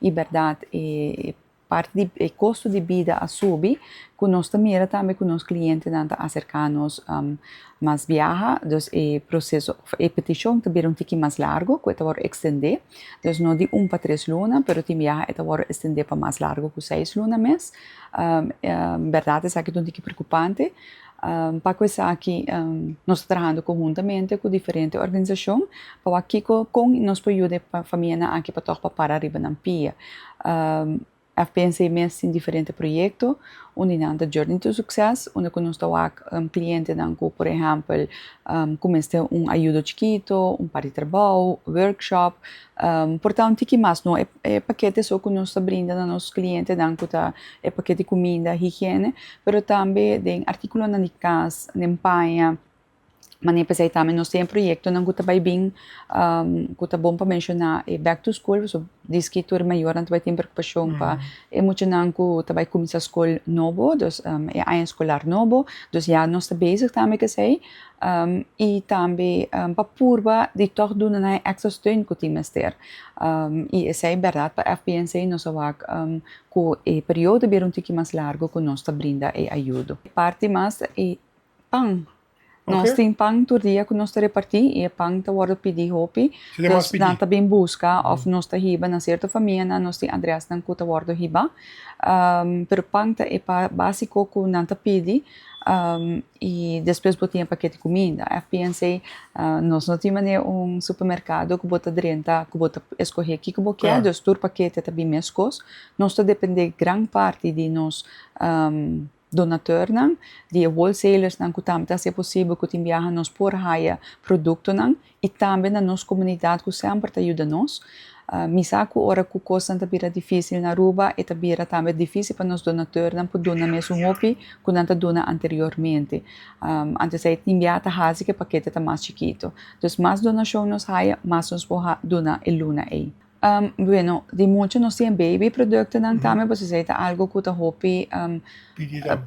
I bèrdat e parti di e kosto di bida a subi, ku nos ta mira tambe ku nos klientenan ta aserká nos mas biaha, dus e proseso òf e petishon ta bira un tiki mas largu ku e ta wòrdu ekstendé. Dus no di 1 pa 3 luna, pero tin biaha e ta wòrdu ekstendé pa mas largu ku 6 luna mes. Bèrdat esaki ta un tiki preokupante. Pa ku esaki nos ta trahando konhuntamente ku diferente organisashon pa wak kiko kon nos por yuda e famianan aki pa tòg pa para riba nan pia. FPNC mes tin diferente proyekto, un di nan ta Journey to Success, unda ku nos ta wak klientenan ku, por ehèmpel, ku mester un ayudo chikitu, un par di trabou, workshop, por ta un tiki mas, no e pakete so ku nos ta brinda na nos klientenan ku ta e pakete di kuminda, higiene, pero tambe den artíkulonan di kas, den paña. Manera p'esei tambe nos tin e proyektonan ku ta bai bin, ku ta bon pa menshoná e back to school, pasobra diski tur e mayornan ta bai tin preokupashon pa e muchanan ku ta bai kuminsá skol nobo, dus e aña eskolar nobo, dus ya nos ta bezig tambe ku esei. I tambe pa purba di tòg duna nan e èkstra steun ku tin mester. I esei bèrdat pa FPNC nos a wak ku e periodo bira un tiki mas largu ku nos ta brinda e ayudo. Parti mas e pan. Nos tin pan tur dia ku nos ta repartí i e pan ta wòrdu pidí hopi. Dus nan ta bin buska òf nos ta hiba na sierto famianan, nos tin adrèsnan ku ta wòrdu hibá. Pero pan ta e básiko ku nan ta pidi i despues bo tin e pakete kuminda. FPNC nos no tin manera un supermerkado ku bo ta drenta ku bo ta eskohé kiko bo kier, dus tur pakete ta bin meskos. Nos ta dependé gran parti di nos donateurnan, di e wholesalersnan ku tambe ta hasi posibel ku tin biaha nos por haya produktonan i tambe na nos komunidat ku semper ta yuda nos. Mi sa ku ora ku kosnan ta bira difísil na Aruba e ta bira tambe difísil pa nos donateurnan por duna mesun hopi ku nan ta duna anteriormente. Anto esei tin biaha ta hasi ku e pakete ta mas chikitu. Dus mas donashon nos haya, mas nos por duna e luna ei. Bueno, di mucho nos tin baby productonan tambe, pasobra esei ta algo ku ta hopi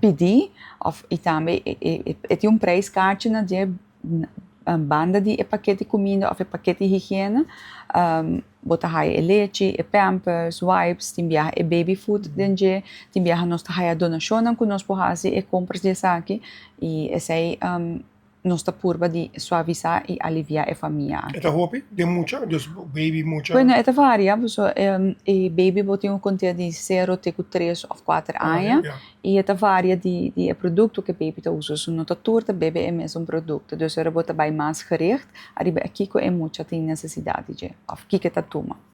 pidi of i tambe e tin un prijskaartje na dje banda di e pakete kuminda of e pakete higiene. Bo ta haya e lechi, e pampers, wipes, tin biaha e baby food den dje, tin biaha nos ta haya donashonnan ku nos por hasi e kompras di esaki i esei nos ta purba di suavisá i aliviá e famia aki. E ta hopi den mucha? Dus baby mucha? Bueno, e ta varia, pasobra e baby bo tin un kontea di 0 te ku 3 òf 4 aña i e ta varia di e produkto ku e baby ta usa. So no ta tur ta bebe e mesun produkto. Dus ora bo ta bai mas gericht ariba e kiko e mucha tin nesesidat di dje òf kiko e ta tuma.